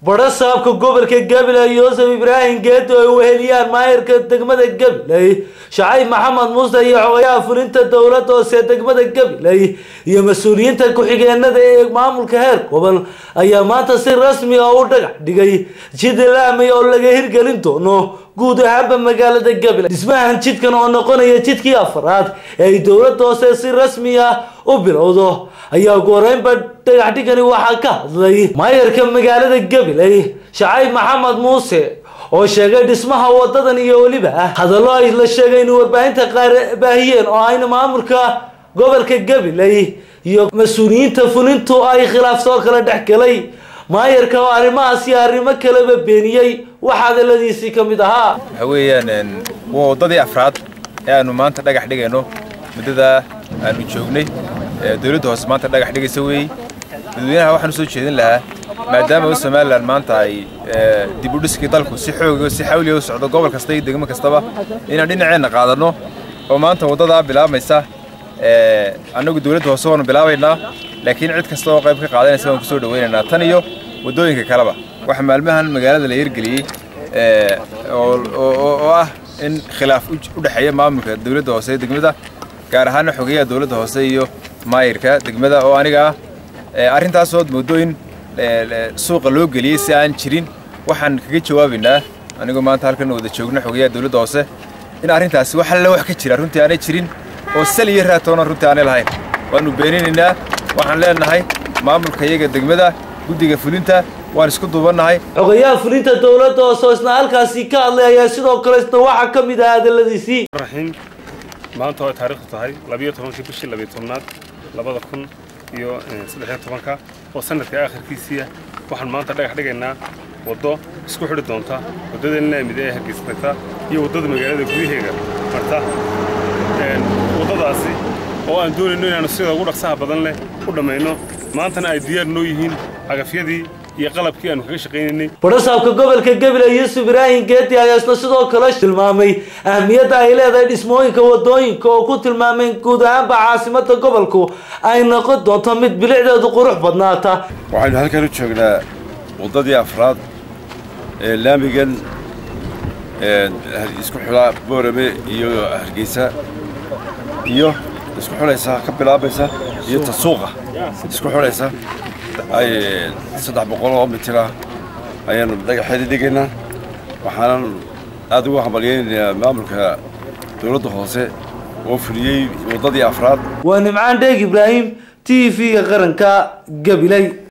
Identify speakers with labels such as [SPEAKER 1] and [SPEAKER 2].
[SPEAKER 1] Badhasaabka gobolka Gabiley Yuusuf Ibraahim Geedi oo ay weheliyaan maayirka degmada Gabiley Shacayb Maxamed Muuse iyo xogayaha fulinta dowladda hoose degmada Gabiley iyo mas-uuliyiinta ku-xigeenada ee maamulka heer gobol ayaa maanta si rasmi ah u dhagax dhigay jid laami oo laga hirgelin doono guud ahaanba magaalada Gabiley. Dhismahan jidkan oo noqonaya jidkii afraad ee ay dowladda hoose si rasmi ah u bilowdo ayaa ugu horeynba dhagax dhigani waxaa ka hadlay maayarka magaalada Gabiley Shacayb Maxamed Muuse oo sheegay dhismaha wadadan iyo weliba hadallo ay la sheegay in warbaahinta qaar baahiyeen oo ayna maamulka gobolka Gabiley iyo mas-uuliyiinta fulintu ay khilaaf soo kala dhex galay. Maayarka oo arrimahaas iyo arrimo kaleba beeniyey waxaa hadalladiisii ka mid ahaa:
[SPEAKER 2] Waxa weeyaan waa waddadii afraad ee aanu maanta dhagax dhigayno muddada aanu joognay dowladda hoose maanta dhagax dhigaysa weeye. Dadweynaha waxaan u soo jeedin lahaa, maadaama Somaliland maanta ay dib u dhiskii dalku si xoog si xawli u socdo gobol kasta iyo degmo kastaba, inaan dhinaceenna qaadanno oo maanta waddadaa bilaabmaysa annagu dowladda hoose waanu bilaabaynaa, laakiin cid kasta oo qayb ka qaadanaysa waan kusoo dhawaynaynaa tan iyo waddooyinka kaleba. Waxaa maalmahan magaalada la hirgeliyey oo ah in khilaaf u dhexeeya maamulka dowladda hoose ee degmada, gaar ahaana xogeyaha dowladda hoose iyo maayirka degmada oo aniga ah. Arrintaas ood moodo in suuqa loo geliyey si aan jirin, waxaan kaga jawaabaynaa anigoo maanta halkan wada joogno xogeyaha dowladda hoose in arrintaasi wax alle wax ka jira runtii aanay jirin oo sal iyo raatoona runtii aanay lahayn. Waanu beeninaynaa. Waxaan leenahay maamulka iyaga degmada, guddiga fulinta, waan isku duubannahay.
[SPEAKER 1] Xogayaha fulinta dowladda hoose oo isna halkaasi ka hadlay ayaa sidoo kale isna waxaa ka mid ah hadalladiisii:
[SPEAKER 3] Raxiim, maanta oo ay taariikhdu tahay 12-kii bishii 12aad 2013-ka oo sanadka aakhirkiisiiya, waxaan maanta dhagax dhigaynaa waddo isku xidhi doonta waddada laamida ee Hargeysa tagta iyo waddada magaalada gudaheega marta. Waddadaasi oo aan doonayno inaannu sida ugu dhaqsaha badan leh u dhammayno, maantana ay diyaar noo yihiin cagafyadii iyo qalabkii aanu kaga shaqaynaynay.
[SPEAKER 1] Badhasaabka gobolka Gabiley Yuusuf Ibraahim Geedi ayaa isna sidoo kale tilmaamay ahmiyadda ay leedahay dhismooyinka wadooyinka oo ku tilmaamay in guud ahaanba caasimada gobolku ay noqon doonto mid bilicdeedu qurux badnaata.
[SPEAKER 4] Waxaynu halkan u joognaa waddadii afraad ee laamigan isku xidhaa Boorame iyo Hargeysa iyo isku xidhaysa, ka bilaabaysa iyo ta suuqa isku xidhaysa ay 300 oo mitir ah ayaanu dhagaxeedii dhigaynaa. Waxaanan aad ugu hambalyaynayaa maamulka dowladda hoose oo fuliyey waddadii afraad.
[SPEAKER 1] Waa Nimcaan Dheeg Ibraahim, TV-ga qaranka, Gabiley.